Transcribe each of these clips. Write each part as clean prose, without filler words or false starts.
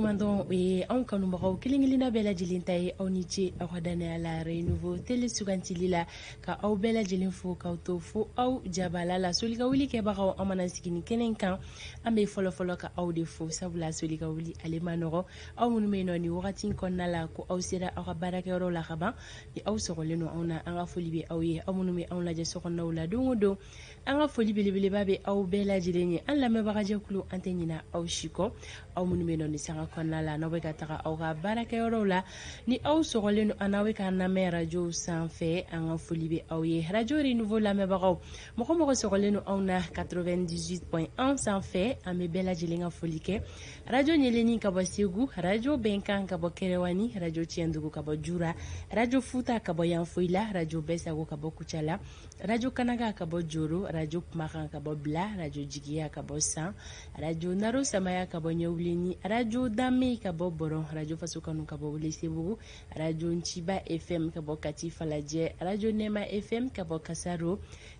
waleɲumandɔn o ye anw kanubagaw kelen-kelenna bɛɛ lajɛlen ta ye. Aw ni ce aw ka dannaya la Renouveau Télé sugantili la, ka aw bɛɛ lajɛlen fo k'aw to fo aw jabala la. Soli ka wuli kɛbagaw, an mana sigi nin kɛnɛ kan, an bɛ fɔlɔfɔlɔ ka aw de fo, sabula soli ka wuli ale ma nɔgɔ. Aw minnu bɛ yen nɔ nin wagati in kɔnɔna la ko aw sera aw ka baarakɛyɔrɔ la ka ban, ni aw sɔgɔlen don anw na, an ka foli bɛ aw ye. Aw minnu bɛ anw lajɛ sokɔnɔnaw la don o don, an ka foli belebeleba bɛ aw bɛɛ lajɛlen ye. An lamɛnbagajɛkulu, an tɛ ɲina aw si kɔ. Aw minnu bɛ nɔ nin sanga kɔnɔna la, n'aw bɛ ka taga aw ka baarakɛyɔrɔw la, ni aw sɔgɔlen don an n'aw bɛ k'an lamɛn arajow sanfɛ, an ka foli bɛ aw ye. Arajo Renouveau lamɛnbagaw, mɔgɔ mɔgɔ sɔgɔlen don anw na 98.1 sanfɛ, an bɛ bɛɛ lajɛlen ka foli kɛ. Arajo Ɲɛlɛni ka bɔ Segu, arajo Bɛnkan ka bɔ Kɛrɛwani, arajo Tiɲɛdugu ka bɔ Jura, arajo Futa ka bɔ Yanfoyila, arajo Bɛsago ka bɔ Kucala, radio Kanaga ka bɔ Joro, radio Kumakan ka bɔ Bila, radio Jigiya ka bɔ San, radio Naro Samaya ka bɔ Ɲɛwuleni, radio Danme ka bɔ Bɔrɔn, radio Faso Kanu ka bɔ Welesebugu, radio Nciba FM ka bɔ Kati Falajɛ, radio Nɛma FM ka bɔ Kasaro,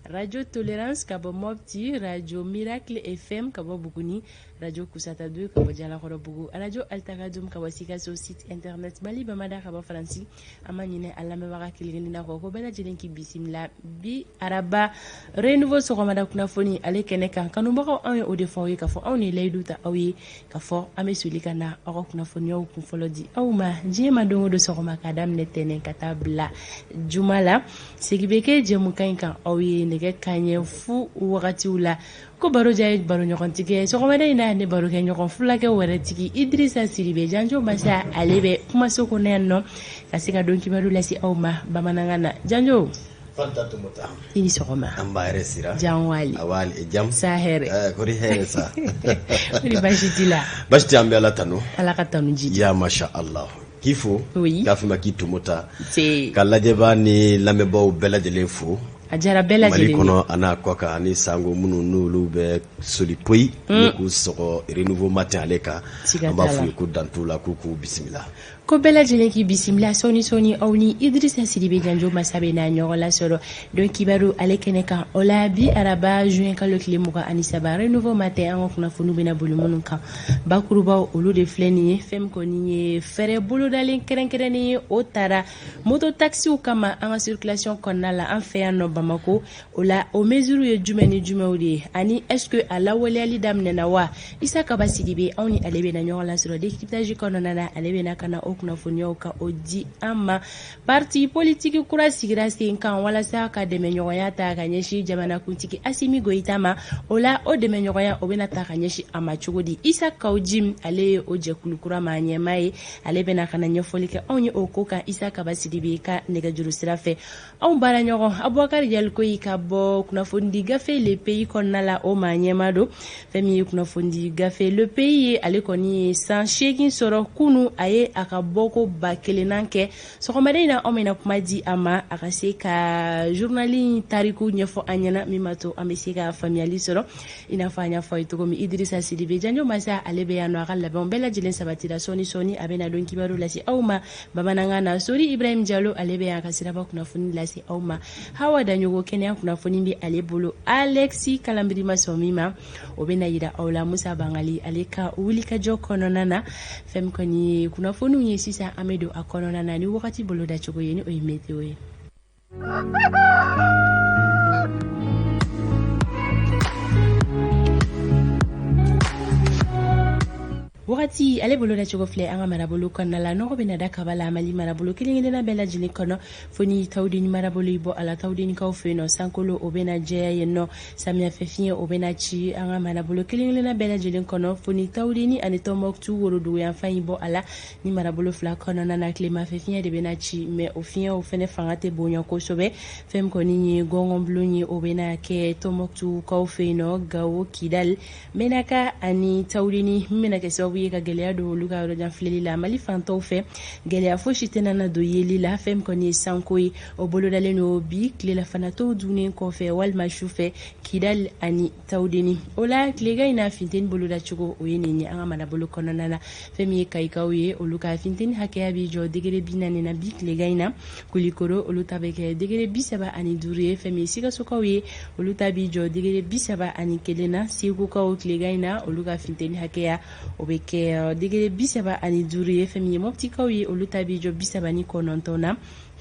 radio Tolerance ka bɔ Mopti, radio Miracle FM ka bɔ Buguni, radio Kusata 2 ka bɔ Jalakɔrɔbugu, radio Altakadum ka bɔ Sikaso, site internet Mali Bamada ka bɔ Faransi. An ma ɲinɛ a lamɛnbaga kelen-kelenna kɔ, ko bɛɛ lajɛlen k'i bisimila bi araba Renouveau sɔgɔmada kunnafoni ale kɛnɛ kan. Kanubagaw, anw ye o de fɔ aw ye k'a fɔ anw ni layidu ta aw ye k'a fɔ an bɛ soli ka na aw ka kunnafoniyaw kunfɔlɔ di aw ma diɲɛ ma don o don sɔgɔma, ka daminɛ tɛnɛn ka taa bila juma la. Segin bɛ kɛ jɛmukan in kan aw ye nɛgɛ kanɲɛ fu wagatiw la. Ko baro diya ye baro ɲɔgɔntigi ye. Sɔgɔmada in na, ne baro kɛ ɲɔgɔn fulakɛ wɛrɛtigi Idirisa Sidibe Janjo Masa, ale bɛ kumaso kɔnɔ yan nɔ ka se ka don kibaru lase aw ma bamanankan na. Janjo, i ni sɔgɔma. An b'a yɛrɛ sira. Janwali. Jam. Sa hɛrɛ. Kori hɛrɛ sa. Kori baasi t'i la? Baasi tɛ, an bɛ Ala tanu. Ala ka tanu ji. Ya masha Allah, k'i fo. Oui. K'a f'i ma k'i Tomota. Ka lajɛbaa ni lamɛnbaaw bɛɛ lajɛlen fo. A diyara bɛɛ lajɛlen. Mali kɔnɔ a n'a kɔ kan, ani sango minnu n'olu bɛ soli poyi ni k'u sɔgɔ Renouveau Matin ale kan, an b'a f'u ye ko dantu la, k'u k'u bisimila. Ko bɛɛ lajɛlen k'i bisimila. Sɔɔni sɔɔni, aw ni Idirisa Sidibe Janjo Masa bɛ n'a ɲɔgɔn lasɔrɔ don kibaru ale kɛnɛ kan. O la bi araba juin kalo tile 23, Renouveau Matin, an ka kunnafoniw bɛna boli minnu kan bakurubaw, olu de filɛ nin ye. Fɛn min kɔni ye fɛɛrɛ bolodalen kɛrɛnkɛrɛnnen ye, o taara moto taxiw kama an ka circulation kɔnɔna la an fɛ yan nɔ Bamako. O la, o mesure ye jumɛn ni jumɛnw de ye, ani est-ce que a lawaleyali daminɛna wa? Isa Kaba Sidibe, anw ni ale bɛna ɲɔgɔn lasɔrɔ décryptage kɔnɔna na. Ale bɛna ka na o kunnafoniyaw ka o di an ma. Parti politique kura sigira sen kan walasa ka dɛmɛɲɔgɔnya ta ka ɲɛsin jamanakuntigi Asimi Goyita ma. O la, o dɛmɛɲɔgɔnya o bɛna ta ka ɲɛsin a ma cogo di? Isa Kaw Jim, ale ye o jɛkulu kura maa ɲɛmaa ye, ale bɛna ka na ɲɛfɔli kɛ anw ye o ko kan Isa Kaba Sidibe ka nɛgɛjuru sira fɛ. Anw baara ɲɔgɔn Abubakar Yalikoyi ka bɔ kunnafonidi gafe Le Pays kɔnɔna la, o maa ɲɛmaa don. Fɛn min ye kunnafonidi gafe Le Pays ye, ale kɔni ye san 8 sɔrɔ kunu, a ye a ka bɔko 1000nan kɛ. Sɔgɔmada in na, anw bɛna kuma di a ma, a ka se ka journal in tariku ɲɛfɔ an ɲɛna, min b'a to an bɛ se ka faamuyali sɔrɔ. I n'a fɔ an y'a fɔ a ye cogo min, Idirisa Sidibe Janjo Masa, ale bɛ yan nɔ, a ka labɛnw bɛɛ lajɛlen sabatira. Sɔɔni sɔɔni, a bɛna don kibaru lase aw ma bamanankan na. Sori Ibrahim Jalo, ale bɛ yan ka siraba kunnafoni lase aw ma. Hawa Daɲogo, kɛnɛya kunnafoni bɛ ale bolo. Alexi Kalambiri ma sɔn min ma, o bɛna yira aw la Musa Bangali ale ka wulikajɔ kɔnɔna na. Fɛn min kɔni ye kunnafoniw ye sisan, an bɛ don a kɔnɔna na ni wagati bolodacogo ye, ni o ye météo ye. Wagati ale bolodacogo filɛ an ka marabolo kɔnɔna la. Nɔgɔ bɛna da kaba la Mali marabolo kelen kelenna bɛɛ lajɛlen kɔnɔ, fo ni Tawudeni marabolo i bɔ a la. Tawudenikaw fɛ yen nɔ, sankolo o bɛna jɛya yen nɔ, samiyɛfɛ fiɲɛ o bɛna ci an ka marabolo kelen kelenna bɛɛ lajɛlen kɔnɔ, fo ni Tawudeni ani Tɔnbɔkutu woroduguyanfan i bɔ a la. Ni marabolo fila kɔnɔna na, tilemafɛ fiɲɛ de bɛna ci, mais o fiɲɛw fɛnɛ fanga tɛ bonya kosɛbɛ. Fɛn min kɔni ye gɔngɔnbulon ye, o bɛna kɛ Tɔnbɔkutukaw fɛ yen nɔ, Gawo, Kidali, Menaka ani Tawudeni, min bɛna kɛ sababu ye ka gɛlɛya don olu ka yɔrɔjan filɛli la. Mali fantɔw fɛ, gɛlɛya fosi tɛna na don yeli la. Fɛn min kɔni ye sanko ye, o bolodalen don bi tilelafanatɔw dunnen kɔfɛ walima su fɛ Kidali ani Tawudeni. O la, tilegan in na, funteni bolodacogo o ye nin ye an ka marabolo kɔnɔna na. Fɛn min ye Kayikaw ye, olu ka funteni hakɛya bɛ jɔ degré 40 na bi tilegan in na. Kulikoro, olu ta bɛ kɛ degré 35 ye. Fɛn min ye Sikasokaw ye, olu ta bɛ jɔ degré 31 na. Segukaw, tilegan in na, olu ka funteni hakɛya o bɛ kɛ kɛ degré 35 ye. Fɛn min ye Mɔptikaw ye, olu ta b'i jɔ 39 na.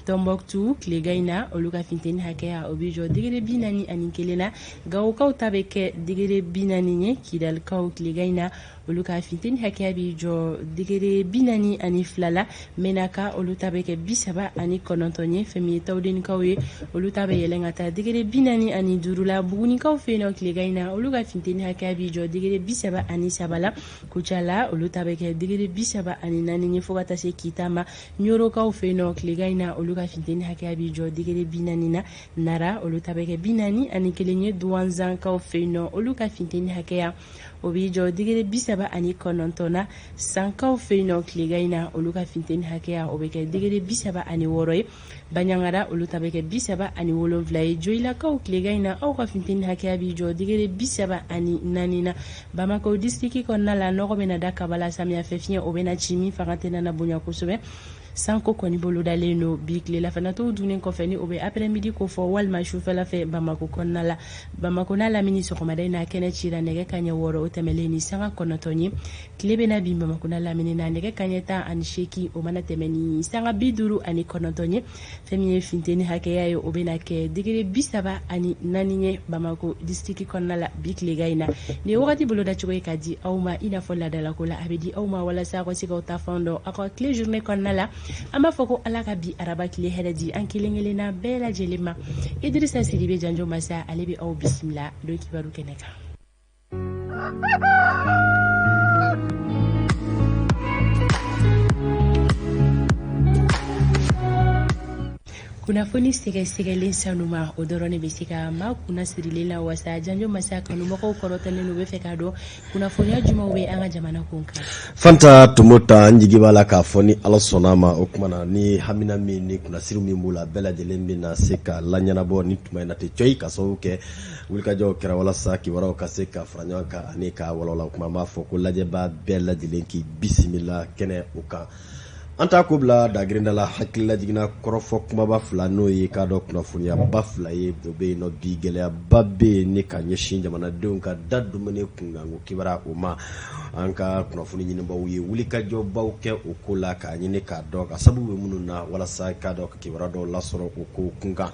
Tɔnbɔkutu tilegan in na, olu ka funteni hakɛya o b'i jɔ degré 41 na. Gawokaw ta bɛ kɛ degré 40 ye. Kidalikaw tilegan in na, olu ka funteni hakɛya b'i jɔ degré 42 la. Menaka, olu ta bɛ kɛ 39 ye. Fɛn min ye Tawudenikaw ye, olu ta bɛ yɛlɛn ka taa degré 45 la. Bugunikaw fɛ yen nɔ tilegan in na, olu ka funteni hakɛya b'i jɔ degré 33 la. Kucala, olu ta bɛ kɛ degré 34 ye, fo ka taa se Kita ma. Ɲorokaw fɛ yen nɔ tilegan in na, olu ka funteni hakɛya b'i jɔ degré 40 na. Nara, olu ta bɛ kɛ 41 ye. Duwanzankaw fɛ yen nɔ, olu ka funteni hakɛya o b'i jɔ degré 39 na. Sankaw fɛ yen nɔ tilegan in na, olu ka funteni hakɛya o bɛ kɛ degré 36 ye. Baɲangara, olu ta bɛ kɛ 37 ye. Joyilakaw tilegan in na, aw ka funteni hakɛya b'i jɔ degré 34 na. Bamakɔ disiriki kɔnɔna la, nɔgɔ bɛna da kaba la. Samiyɛfɛ fiɲɛ o bɛna ci min fanga tɛna na bonya kosɛbɛ. Sanko kɔni bolodalen don bi tilelafanatow dunnen kɔfɛ, ni o bɛ après midi ko fɔ, walima sufɛla fɛ Bamakɔ kɔnɔna la. Bamakɔ n'a lamini, sɔgɔmada in na kɛnɛ cira nɛgɛ kaɲɛ 6, o tɛmɛlen ni sanga 9 ye. Tile bɛna bin Bamakɔ n'a lamini na nɛgɛ kaɲɛ 18, o mana tɛmɛ ni sanga 59 ye. Fɛn min ye funteni hakɛya ye, o bɛna kɛ degré 34 ye Bamakɔ disiriki kɔnɔna la bi tilegan in na. Nin ye wagati bolodacogo ye ka di aw ma i n'a fɔ laadalako la, a bɛ di aw ma walasa aw ka se k'aw ta fan dɔn aw ka tile journée kɔnɔna la. An b'a fɔ ko Ala ka bi araba tile hɛrɛ di an kelen kelenna bɛɛ lajɛlen ma. Idirisa Sidibe Janjo Masa, ale bɛ aw bisimila don kibaru kɛnɛ kan. Kunnafoni sɛgɛsɛgɛlen sanuma, o dɔrɔn de bɛ se ka maa kunna sirilen la wasa. Janjo Masa kanumɔgɔw kɔrɔtɔlen u bɛ fɛ k'a dɔn kunnafoniya jumɛnw bɛ an ka jamana kun kan. Fanta Tomota, n jigi b'a la k'a fɔ ni Ala sɔnna a ma, o tuma na ni hamina min ni kunnasiri min b'u la, bɛɛ lajɛlen bɛna se ka laɲɛnabɔ ni tuma in na ten cɔyi, ka sababu kɛ wulikajɔw kɛra walasa kibaruyaw ka se ka fara ɲɔgɔn kan ani ka walawala. O kuma, an b'a fɔ ko lajɛba bɛɛ lajɛlen k'i bisimila kɛnɛ o kan. An t'a ko bila dagirinda la. Hakililajigin kɔrɔfɔ kumaba fila, n'o ye k'a dɔn kunnafoniyaba fila ye, o bɛ yen nɔ bi. Gɛlɛyaba bɛ yen ni ka ɲɛsin jamanadenw ka da dumuni kunkanko kibaruya o ma. An ka kunnafoni ɲinibaw ye wulikajɔbaw kɛ o ko la, k'a ɲini k'a dɔn ka sababu bɛ minnu na, walasa k'a dɔn ka kibaruya dɔw lasɔrɔ o ko kunkan.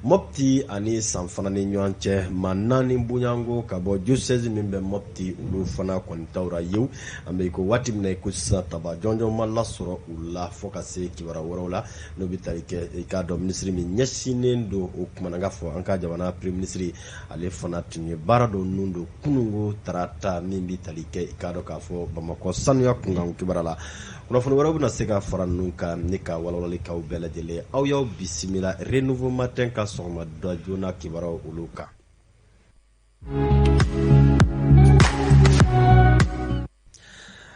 Mɔpti ani San fana ni ɲɔgɔn cɛ, maa naani bonyanko ka bɔ diocèse min bɛ Mɔpti, olu fana kɔni tawura yew. An bɛ ko waati min na i ko sisan, taba jɔnjɔn ma lasɔrɔ u la fo ka se kibaruya wɛrɛw la, n'o bɛ tali kɛ i k'a dɔn minisiri min ɲɛsinnen don o kuma na, n k'a fɔ an ka jamana premier ministre, ale fana tun ye baara dɔ nun don kununko tarata, min bɛ tali kɛ i k'a dɔn k'a fɔ Bamakɔ sanuya kunkanko kibaruya la. Kunnafoni wɛrɛw bɛna se ka fara ninnu kan ni ka walawalali k'aw bɛɛ lajɛlen. Aw y'aw bisimila Renouveau Matin ka sɔgɔma da joona kibaruyaw olu kan.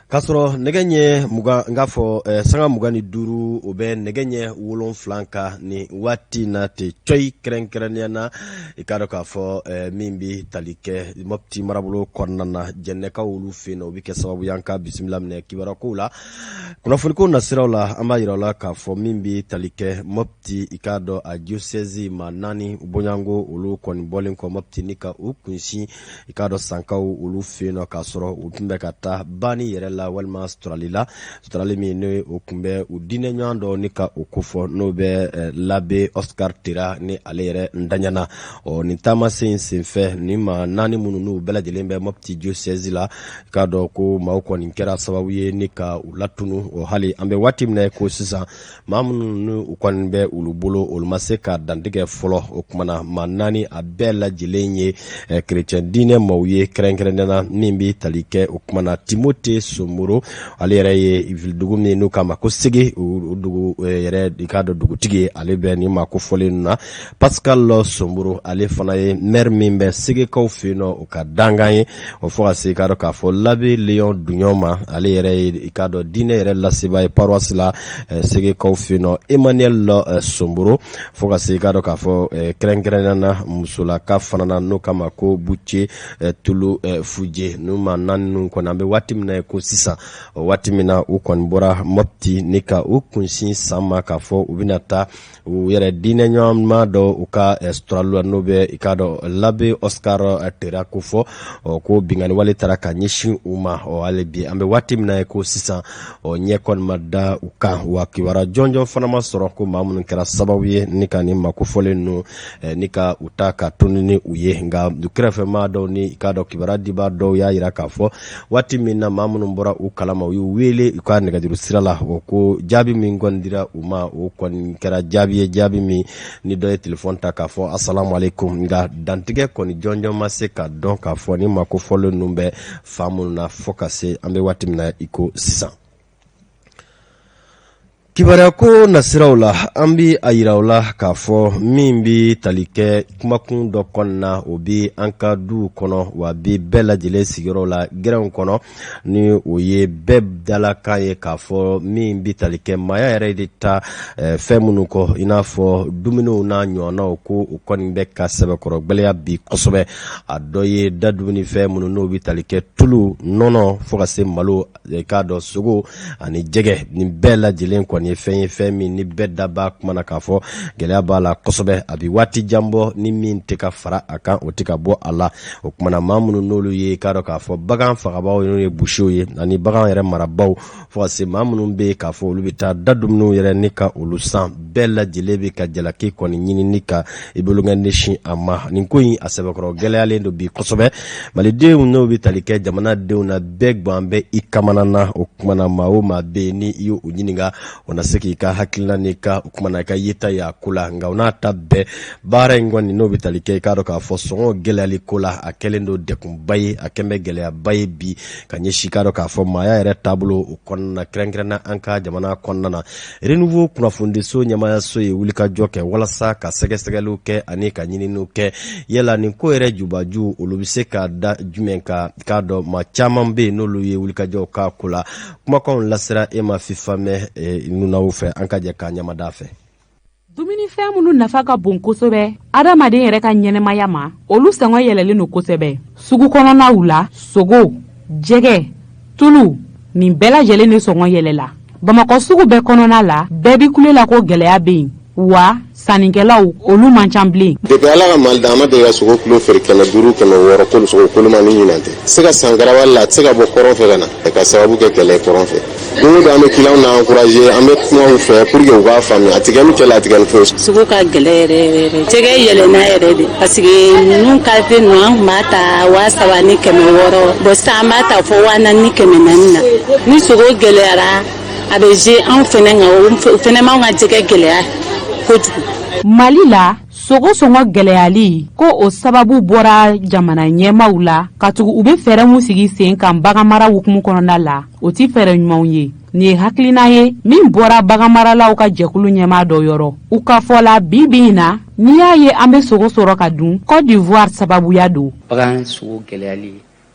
K'a sɔrɔ nɛgɛ ɲɛ 20, n k'a fɔ sanga 25, o bɛ nɛgɛ ɲɛ 7 kan nin waati na ten cɔyi. Kɛrɛnkɛrɛnnenya na, i k'a dɔn k'a fɔ min bɛ tali kɛ Mɔpti marabolo kɔnɔna na, Jɛnɛkaw olu fɛ yen, o bɛ kɛ sababu ye an ka bisimila minɛ kibaruyakow la, kunnafoniko nasiraw la. An b'a yira la k'a fɔ min bɛ tali kɛ Mɔpti, i k'a dɔn a diocèse maa naani bonyanko, olu kɔni bɔlen kɔ Mɔpti ni ka u kunsin i k'a dɔn Sankaw olu fɛ yen nɔ, k'a sɔrɔ u tun bɛ ka taa banni yɛrɛ la walima suturali la, suturali min n'o o tun bɛ u diinɛ ɲɔgɔn dɔ ni ka o kofɔ, n'o bɛ l'abbé Oscar Tera ni ale yɛrɛ ntanyana. Ɔ nin taamasen in senfɛ, nin maa naani minnu n'u bɛɛ lajɛlen bɛ Mɔpti diocèse la, k'a dɔn ko maaw kɔni kɛra sababu ye ni ka u latunu. O hali an bɛ waati min na ko sisan, maa minnu ni u kɔni bɛ olu bolo, olu ma se ka dantigɛ fɔlɔ. O tuma na maa naani a bɛɛ lajɛlen ye kerecɛn diinɛ maaw ye, kɛrɛnkɛrɛnnenya na min bɛ tali kɛ o tuma na Timote Somoro, ale yɛrɛ ye dugu min n'u k'a ma ko Sege, o dugu yɛrɛ i k'a dɔn dugutigi ye, ale bɛ nin maa kofɔlen ninnu na. Pascal Somoro, ale fana ye maire min bɛ Segekaw fɛ yen nɔ, o ka dankan ye o, fo ka se i k'a dɔn k'a fɔ l'abbé Léon Duɲɔ ma, ale yɛrɛ ye i k'a dɔn diinɛ yɛrɛ lasebaa ye paroisse la Segekaw fɛ yen nɔ, Emmanuel Somoro, fo ka se i k'a dɔn k'a fɔ kɛrɛnkɛrɛnnenya na musolaka fana na, n'o k'a ma ko Buce Tulu Fuje. Ninnu maa naani ninnu kɔni, an bɛ waati min na ko sisan. sisan. O waati min na u kɔni bɔra Mɔpti ni ka u kunsin San ma k'a fɔ u bɛna taa u yɛrɛ diinɛ ɲɔgɔnma dɔ u ka suturali la, n'o bɛ i k'a dɔn l'abbé Oscar Tera ko fɔ, ko binkanni wale taara ka ɲɛsin u ma. Hali bi an bɛ waati min na ye ko sisan, ɲɛ kɔni ma da u kan, wa kibaruya jɔnjɔn fana ma sɔrɔ ko maa minnu kɛra sababu ye ni ka nin makofɔlen ninnu ni ka u ta ka tunu ni u ye. Nka u kɛrɛfɛmaa dɔw ni i k'a dɔn kibaruya dibaa dɔw y'a jira k'a fɔ waati min na maa minnu bɔra u kalama, u y'u wele u ka nɛgɛjuru sira la, o ko jaabi min kɔni dira u ma, o kɔni kɛra jaabi ye, jaabi min ni dɔ ye telefɔni ta k'a fɔ asalamu aleykum. Nka dantigɛ kɔni jɔnjɔn ma se ka dɔn k'a fɔ ni maa kofɔlen ninnu bɛ fan minnu na fo ka se an bɛ waati min na i ko sisan. Kibaruya ko nasiraw la, an bɛ a yira aw la k'a fɔ min bɛ tali kɛ kumakun dɔ kɔnɔna, o bɛ an ka duw kɔnɔ, wa bi bɛɛ lajɛlen sigiyɔrɔ la gɛrɛnw kɔnɔ, ni o ye bɛɛ dalakan ye k'a fɔ min bɛ tali kɛ maaya yɛrɛ de ta fɛn minnu kɔ, i n'a fɔ dumuniw n'a ɲɔgɔnnaw, ko o kɔni bɛ ka sɛbɛkɔrɔ gɛlɛya bi kosɛbɛ. A dɔ ye da dumunifɛn minnu n'o bɛ tali kɛ tulu, nɔnɔ, fo ka se malo, i k'a dɔn sogo ani jɛgɛ, nin bɛɛ lajɛlen kɔni ye fɛn ye, fɛn min ni bɛɛ da b'a kuma na k'a fɔ gɛlɛya b'a la kosɛbɛ. A bɛ waati jan bɔ ni min tɛ ka fara a kan, o tɛ ka bɔ a la. O kuma na, maa minnu n'olu ye i k'a dɔn k'a fɔ bagan fagabaw n'o ye busiw ye, ani bagan yɛrɛ marabaw, fo ka se maa minnu bɛ yen k'a fɔ olu bɛ taa da dumuniw yɛrɛ ni ka olu san, bɛɛ lajɛlen bɛ ka jalaki kɔni ɲini ni ka i bolokɛni sin a ma. Nin ko in a sɛbɛkɔrɔ gɛlɛyalen don bi kosɛbɛ. Malidenw n'o bɛ tali kɛ jamanadenw na, bɛɛ gan bɛ i kamana na. O kuma na, maa o maa bɛ yen ni i y'o ɲininka, o na se k'i ka hakilina n'i ka o kuma na i ka yeta ye a ko la. Nka o n'a ta bɛɛ, baara in kɔni n'o bɛ tali kɛ i k'a dɔn k'a fɔ sɔngɔ gɛlɛyali ko la, a kɛlen don degunba ye, a kɛlen bɛ gɛlɛyaba ye bi ka ɲɛsin i k'a dɔn k'a fɔ maaya yɛrɛ taabolo o kɔnɔna na, kɛrɛnkɛrɛnna an ka jamana kɔnɔna na. Renouveau kunnafonidiso ɲɛmaayaso ye wulikajɔ kɛ walasa ka sɛgɛsɛgɛliw kɛ ani ka ɲininiw kɛ, yala nin ko yɛrɛ jubaju olu bɛ se ka da jumɛn kan. K'a dɔn maa caman bɛ yen n'olu ye wulikajɔw k'a ko la, kumakanw lasera e ma FIFA mɛn nunaw fɛ, an ka jɛ k'a ɲamada fɛ. Dumunifɛn minnu nafa ka bon kosɛbɛ adamaden yɛrɛ ka ɲɛnɛmaya ma, olu sɔngɔ yɛlɛlen don kosɛbɛ sugu kɔnɔnaw la. Sogo, jɛgɛ, tulu, nin bɛɛ lajɛlen de sɔngɔ yɛlɛla. Bamakɔ sugu bɛɛ kɔnɔna la, bɛɛ bi kule la ko gɛlɛya bɛ yen, wa sannikɛlaw olu man ca bilen. Depuis Ala ka Mali da, an ma deli ka sogo kilo feere 500, 600 ko sogo koloma ni ɲinan tɛ. Se ka san garabali la, a tɛ se ka bɔ kɔrɔn fɛ ka na ka sababu kɛ kɛlɛ kɔrɔn fɛ. Don o don an bɛ clients na encourager, an bɛ kuma u fɛ pour que u k'a faamuya, a tɛ kɛ ni kɛlɛ, a tɛ kɛ ni foyi. Sugu ka gɛlɛ yɛrɛ yɛrɛ yɛrɛ, jɛgɛ yɛlɛnna yɛrɛ de, parce que ninnu qualité ninnu, an tun b'a ta 3600, bon sisan an b'a ta fɔ 4400 na. Ni sogo gɛlɛyara, a bɛ je anw fɛnɛ kan, o fɛnɛ b'anw ka jɛgɛ gɛlɛya kojugu. Mali la, sogo sɔngɔ gɛlɛyali ko o sababu bɔra jamana ɲɛmaw la, katugu u bɛ fɛɛrɛ mun sigi sen kan baganmara hukumu kɔnɔna la, o ti fɛɛrɛ ɲumanw ye. Nin ye hakilina ye min bɔra baganmaralaw ka jɛkulu ɲɛmaa dɔ yɔrɔ. U ka fɔ la, bi bi in na, n'i y'a ye an bɛ sogo sɔrɔ ka dun, Côte d'Ivoire sababuya don. Bagan sogo gɛlɛyali,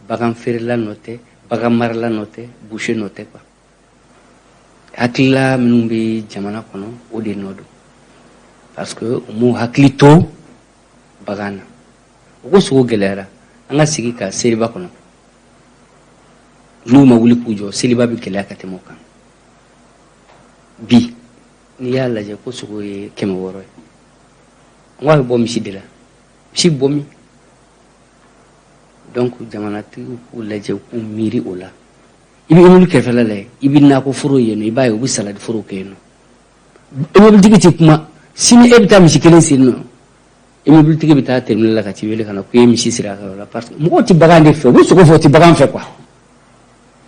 bagan feerela nɔ tɛ, bagan marala nɔ tɛ, boucher nɔ tɛ quoi. Hakilila minnu bɛ jamana kɔnɔ, o de nɔ don, parce que u m'u hakili to bagan na. U ko sogo gɛlɛyara, an ka sigi ka seliba kɔnɔ, n'u ma wuli k'u jɔ, seliba bɛ gɛlɛya ka tɛmɛ o kan. Bi n'i y'a lajɛ ko sogo ye 600 ye, n ko a bɛ bɔ misi de la, misi bɔ min? Donc jamanatigiw k'u lajɛ, k'u miiri o la. I bɛ immeuble kɛrɛfɛla lajɛ, i bɛ nakɔ foro yen nɔ, i b'a ye u bɛ salade foro kɛ yen nɔ. Immeuble tigi tɛ kuma. Sini e bɛ taa misi kelen siri nɔ, immeuble tigi bɛ taa tribunal la ka t'i wele ka na ko i ye misi siri a ka yɔrɔ la, parce que mɔgɔw tɛ bagan de fɛ, u bɛ sogo fɛ, u tɛ bagan fɛ quoi.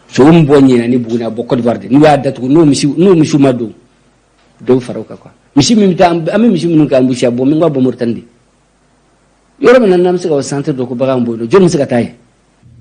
Sogo min bɔ ɲinan ni Buguni, a bɔ Côte d'Ivoire de, n'u y'a datugu, n'o misiw ma don, dɔ bɛ fara o kan quoi. Misi min bɛ taa, an bɛ misi minnu kɛ an busi, a bɔ min ka bɔ Moritani de. Yɔrɔ min na n'an bɛ se ka o centre dɔ ko bagan bɔ yen nɔ, jɔn bɛ se ka taa yen?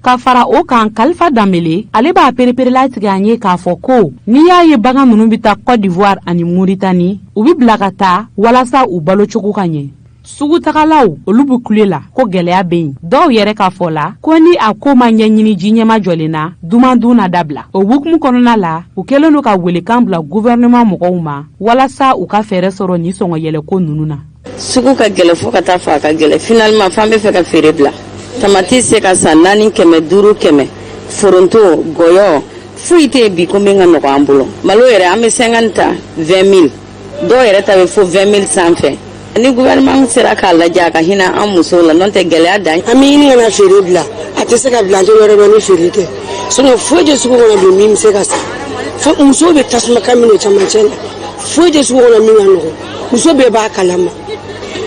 Ka fara o kan, Kalifa Danbele, ale b'a pereperelatigɛ an ye k'a fɔ ko n'i y'a ye bagan ninnu bɛ taa Côte d'Ivoire ani Muritani, u bɛ bila ka taa walasa u balocogo ka ɲɛ. Sugutagalaw olu bɛ kule la ko gɛlɛya bɛ yen. Dɔw yɛrɛ ka fɔ la ko ni a ko ma ɲɛɲini ji ɲɛma jɔlen na, duman dun na dabila. O hukumu kɔnɔna la, u kɛlen don ka welekan bila gouvernement mɔgɔw ma walasa u ka fɛɛrɛ sɔrɔ nin sɔngɔ yɛlɛko ninnu na. Sugu ka gɛlɛ fo ka taa fɔ a ka gɛlɛ, finalement f'an bɛ fɛ ka feere bila. Tamati se ka san 4, 500, 100, foronto, gɔyɔ. Foyi tɛ yen bi ko min ka nɔgɔ an bolo. Malo yɛrɛ, an bɛ 50 ta 20 mille, dɔw yɛrɛ ta bɛ fo 20 mille sanfɛ. Ni gouvernement sera k'a lajɛ, a ka hinɛ an musow la, n'o tɛ gɛlɛya dan. An bɛ ɲini ka na feere bila, a tɛ se ka bila, an tɛ yɔrɔ dɔn ni feere tɛ. Sinon foyi tɛ sugu kɔnɔ bi min bɛ se ka san. Fo musow bɛ tasuma kan minɛ camancɛ la. Foyi tɛ sugu kɔnɔ min ka nɔgɔn, muso bɛɛ b'a kalama.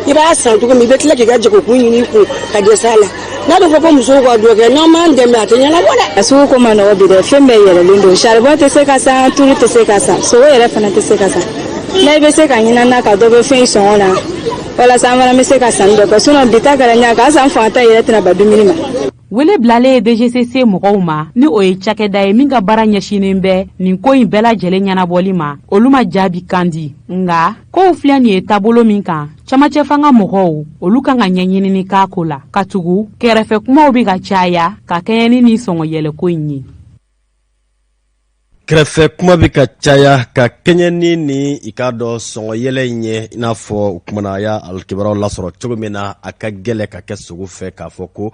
I b'a san cogo min, i bɛ tila k'i ka jagokun ɲini i kun ka dɛsɛ a la. N'a dun fɔ ko musow ka dɔ kɛ, n'aw m'an dɛmɛ, a tɛ ɲɛnabɔ dɛ. A sugu ko ma nɔgɔ bi dɛ, fɛn bɛɛ yɛlɛlen don. Charbon tɛ se ka san, tulu tɛ se ka san, sogo yɛrɛ fana tɛ se ka san. N'a i bɛ se ka ɲinɛ na ka dɔ bɔ fɛn sɔngɔ la, walasa an fana bɛ se ka sanni dɔ kɛ. Sinon bi ta kɛra ɲa ka san, fantan yɛrɛ tɛna ban dumuni ma. Wele bilalen ye DGCC mɔgɔw ma, ni o ye cakɛda ye min ka baara ɲɛsinnen bɛ nin ko in bɛɛ lajɛlen ɲɛnabɔli ma, olu ma jaabi kan di. Nga kow filɛ nin ye taabolo min kan, camancɛ fanga mɔgɔw, olu kan ka ɲɛɲinini k'a ko la, katugu kɛrɛfɛ kumaw bɛ ka caya ka kɛɲɛ ni nin sɔngɔ yɛlɛko in ye. Kɛrɛfɛ kuma bɛ ka caya ka kɛɲɛ ni ni i k'a dɔn sɔngɔ yɛlɛ in ye. I n'a fɔ o kumana a y'a kibaruyaw lasɔrɔ cogo min na, a ka gɛlɛ ka kɛ sogo fɛ k'a fɔ ko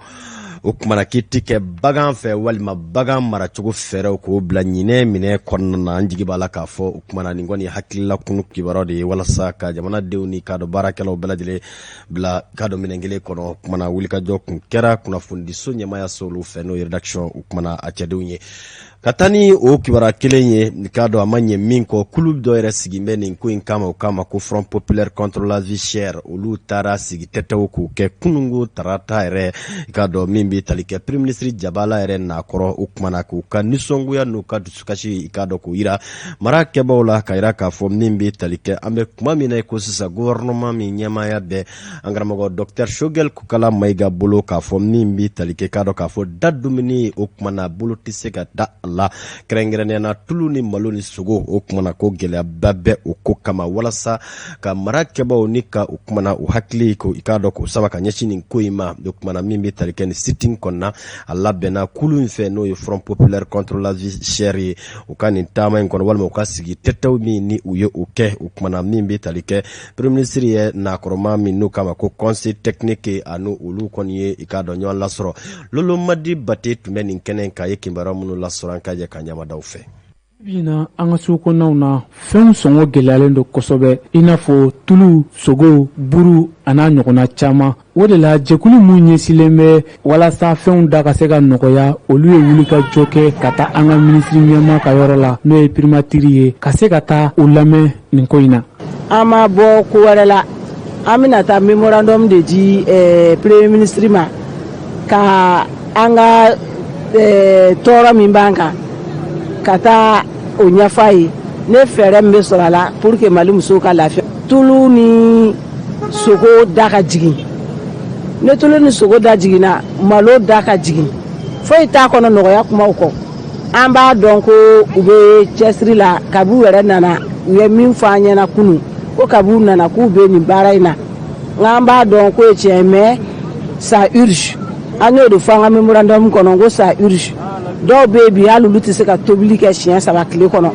o kumana k'i ti kɛ bagan fɛ walima bagan maracogo fɛɛrɛw k'o bila ɲinɛ minɛ kɔnɔna na. An jigi b'a la k'a fɔ o kumana nin kɔni hakilila kunu kibaruyaw de ye walasa ka jamanadenw ni k'a dɔn baarakɛlaw bɛɛ lajɛlen bila k'a dɔn minɛn kelen kɔnɔ. O kumana wulikajɔ kun kɛra kunnafonidiso ɲɛmaaya olu fɛ, n'o ye rédaction o kumana a cɛdenw ye. Ka taa ni o kibaruya kelen ye, k'a dɔn a ma ɲɛ min kɔ, kulu dɔ yɛrɛ sigin bɛ nin ko in kama, o kama ko Front populaire contre la vie chère. Olu taara sigi tɛtɛw k'o kɛ kunungo tarata yɛrɛ, k'a dɔn min bɛ tali kɛ premier ministre jabala yɛrɛ nakɔrɔ. O kumana k'u ka nisɔngoya n'u ka dusukasi, i k'a dɔn k'o yira mara kɛbaw la, ka yira k'a fɔ min bɛ tali kɛ an bɛ kuma min na i ko sisan, gouvernement min ɲɛmaaya bɛ an karamɔgɔ docteur Choguel Kokalla Maïga bolo, k'a fɔ min bɛ tali kɛ, k'a dɔn k'a fɔ da dumuni, o kumana bolo tɛ se ka da a la, kɛrɛnkɛrɛnnenya na tulu ni malo ni sogo. O kumana ko gɛlɛyaba bɛ o ko kama, walasa ka mara kɛbaw ni ka o kumana u hakili ko i k'a dɔn k'o saba ka ɲɛsin nin ko in ma. O kumana min bɛ tali kɛ nin sit-in kɔnɔna, a labɛnna kulu in fɛ, n'o ye Front populaire contre la vie chère ye. U ka nin taama in kɔnɔ walima u ka sigi tɛtɛw min ni u ye o kɛ, o kumana min bɛ tali kɛ premier ministre ye nakɔrɔma min n'u kama ko conseil technique, ani olu kɔni ye i k'a dɔn ɲɔgɔn lasɔrɔ. Lolo Madi Bate tun bɛ nin kɛnɛ kan, ye kibaruya minnu lasɔrɔ, an ka jɛ ka ɲamadaw fɛ. Bi na, an ka sugu kɔnɔnaw na, fɛnw sɔngɔ gɛlɛyalen don kosɛbɛ, i n'a fɔ tulu, sogo, buru a n'a ɲɔgɔnna caman. O de la, jɛkulu min ɲɛsilen bɛ walasa fɛnw da ka se ka nɔgɔya, olu ye wulikajɔ kɛ ka taa an ka minisiri ɲɛmaa ka yɔrɔ la, n'o ye primature ye, ka se ka taa u lamɛn nin ko in na. An ma bɔ ko wɛrɛ la, an bɛna taa mémorandum de di premier ministre ma, ka an ka tɔɔrɔ min b'an kan, ka taa o ɲɛfɔ a ye ne fɛɛrɛ min bɛ sɔrɔ a la pour que Mali musow ka lafiya. Tulu ni sogo da ka jigin, ne tulu ni sogo da jiginna, malo da ka jigin, foyi t'a kɔnɔ nɔgɔya kumaw kɔ. An b'a dɔn ko u bɛ cɛsiri la. Kabi u yɛrɛ nana, u ye min fɔ an ɲɛna kunun, ko kabi u nana k'u bɛ nin baara in na, nka an b'a dɔn k'o ye tiɲɛ, mais ça urge. An y'o de fɔ an ka mémorandum kɔnɔ ko ça urge. Dɔw bɛ yen bi, hali olu tɛ se ka tobili kɛ siɲɛ 3 tile kɔnɔ,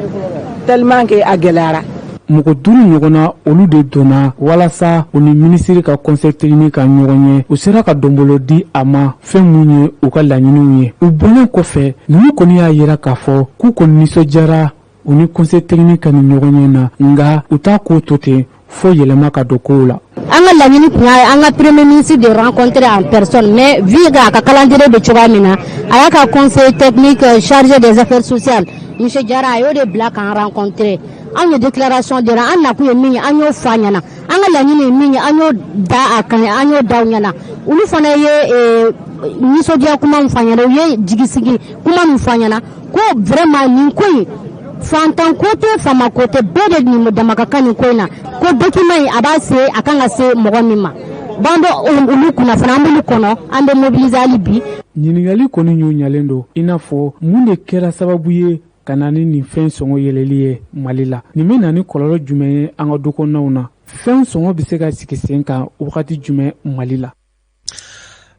tellement que a gɛlɛyara. Mɔgɔ 5 ɲɔgɔn na, olu de donna walasa u ni minisiri ka conseil technique ka ɲɔgɔn ye. U sera ka dɔnbolo di a ma fɛn mun ye u ka laɲiniw ye. U bɔlen kɔfɛ, ninnu kɔni y'a yira k'a fɔ k'u kɔni nisɔndiyara u ni conseil technique ka nin ɲɔgɔn ye na, nka u t'a ko to ten fo yɛlɛma ka don kow la. An ka laɲini tun y'a an ka premier ministre de rencontrer en personne, mais vu que a ka calendrier bɛ cogoya min na, a y'a ka conseil technique chargé des affaires sociales, monsieur Jara, a y'o de bila k'an rencontrer. Anw ye déclaration dira, an nakun ye min ye, an y'o fɔ a ɲɛna. An ka laɲini ye min ye, an y'o da a kan, an y'o da u ɲɛna. Olu fana ye nisɔndiya kuma min fɔ an ɲɛna, u ye jigisigi kuma min fɔ an ɲɛna, ko vraiment nin ko in, fantan ko tɛ, faama ko tɛ, bɛɛ de nin dama ka kan nin ko in na, ko document in a b'a se a kan ka se mɔgɔ min ma. B'an bɛ olu kunnafoni, an b'olu kɔnɔ, an bɛ mobiliser hali bi. Ɲininkali kɔni y'o ɲalen don, i n'a fɔ mun de kɛra sababu ye ka na ni nin fɛn sɔngɔ yɛlɛli ye Mali la? Nin bɛ na ni kɔlɔlɔ jumɛn ye an ka du kɔnɔnaw na? Fɛn sɔngɔ bɛ se ka sigi sen kan wagati jumɛn Mali la?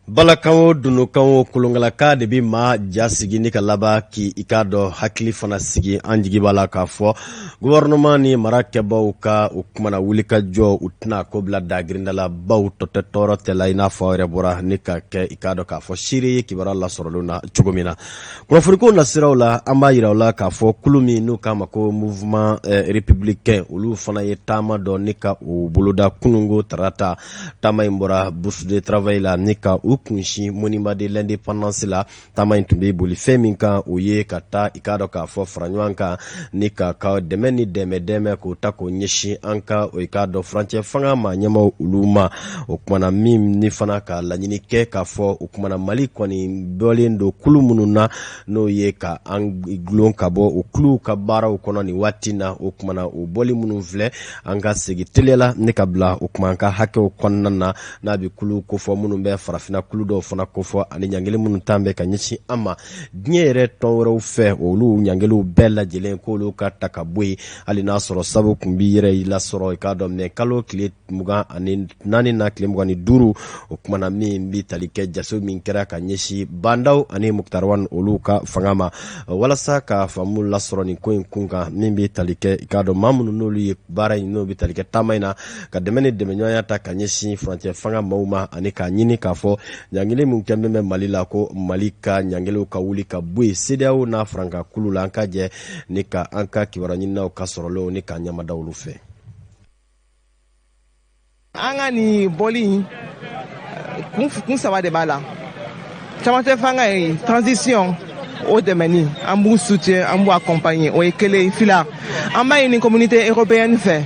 Balakan o dununkan o kolonkalakan de bɛ maa ja sigi ni ka laban k'i i k'a dɔn hakili fana sigi. An jigi b'a la k'a fɔ gouvernement ni mara kɛbaw ka o kumana wulikajɔ, u tɛna ko bila dagirinda la, baw tɔ tɛ tɔɔrɔ tɛ la, i n'a fɔ aw yɛrɛ bɔra ni ka kɛ i k'a dɔn k'a fɔ seere ye kibaruya lasɔrɔlenw na cogo min na. Kunnafoniko nasiraw la, an b'a yira aw la k'a fɔ kulu min n'u k'a ma ko mouvement républicain, olu fana ye taama dɔ ni ka u boloda kunungo tarata. Taama in bɔra bourse de travail la ni ka u kunsin monument de l'indépendance la. Taama in tun bɛ boli fɛn min kan, o ye ka taa i k'a dɔn k'a fɔ fara ɲɔgɔn kan ni ka ka dɛmɛ ni dɛmɛ dɛmɛ k'o ta k'o ɲɛsin an ka o i k'a dɔn furancɛ fanga maa ɲɛmaw olu ma. O kumana min ni fana ka laɲini kɛ k'a fɔ o kumana Mali kɔni bɔlen don kulu minnu na, n'o ye ka an gulon ka bɔ o kuluw ka baaraw kɔnɔ nin waati na. O kumana o bɔli minnu filɛ, an ka segin teliya la ni ka bila o kuma an ka hakɛw kɔnɔna na, n'a bɛ kulu kofɔ minnu bɛ farafinna kulu dɔw fana kofɔ, ani ɲangili minnu tan bɛ ka ɲɛsin an ma diɲɛ yɛrɛ tɔn wɛrɛw fɛ, olu ɲangiliw bɛɛ lajɛlen k'olu ka ta ka bɔ yen, hali n'a sɔrɔ sabu tun b'i yɛrɛ lasɔrɔ i k'a dɔn mɛ kalo tile 24 na tile 25. O kumana min bɛ tali kɛ jaso min kɛra ka ɲɛsin Bah N'Daw ani Moctar Ouane olu ka fanga ma. Walasa ka faamu lasɔrɔ nin ko in kun kan, min bɛ tali kɛ i k'a dɔn maa minnu n'olu ye baara in, n'o bɛ tali kɛ taama in na, ka dɛmɛ ni dɛmɛɲɔgɔnya ta ka ɲɛsin furancɛ fanga maaw ma, ani k'a ɲini k'a fɔ ɲangili min kɛlen bɛ Mali la, ko Mali ka ɲangiliw ka wuli ka bɔ yen CEDEAO n'a farankakulu la. An ka jɛ ni ka an ka kibaruya ɲininaw ka sɔrɔlenw ni k'an ɲɛmada olu fɛ. An ka nin bɔli in, kun saba de b'a la. Camancɛ fanga ye transition o dɛmɛni, an b'u soutien, an b'u accompagner, o ye kelen. Fila, an b'a ɲini communauté européenne fɛ,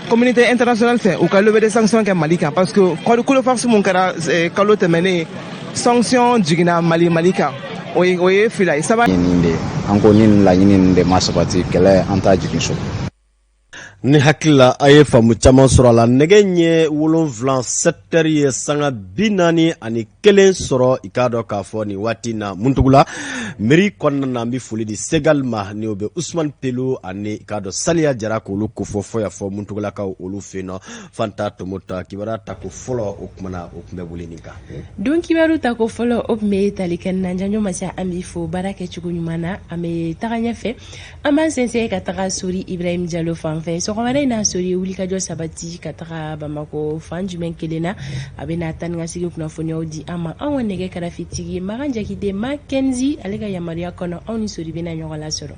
communauté internationale fɛ, u ka levée de sanction kɛ Mali kan, parce que coup de force mun kɛra kalo tɛmɛnen, sanction jiginna Mali kan, o ye fila ye. Saba nin de an ko ni nin laɲini nin de ma sabati, kɛlɛ an t'a jigin so. Ni hakili la a ye faamu caman sɔrɔ a la. Nɛgɛ ɲɛ 7, 7 heures ye sanga 41 sɔrɔ, i k'a dɔn k'a fɔ nin waati na Muntugula mairie kɔnɔna na. An bɛ foli di Segal ma, ni o bɛ Usman Pelu ani i k'a dɔn Saliya Jara, k'olu kofɔ fɔ yan fɔ Muntugulakaw olu fɛ yen nɔ. Fanta Tomota, kibaruya tako fɔlɔ, o kumana o tun bɛ boli nin kan. Don kibaru tako fɔlɔ, o tun bɛ tali kɛ na. Janjo Masa, an b'i fo baara kɛcogo ɲuman na. An bɛ taga ɲɛfɛ, an b'an sɛnsɛn ka taga Sori Ibrahim Jalo fan fɛ. Sɔgɔmada in na, Sori, wulikajɔ sabati ka taga Bamakɔ fan jumɛn kelen na? A bɛna taa ni ka segin kunnafoniyaw di an ma. Anw ka nɛgɛ karafetigi Makan Jakite Ma Kenzi, ale ka yamaruya kɔnɔ, anw ni Sori bɛna ɲɔgɔn lasɔrɔ.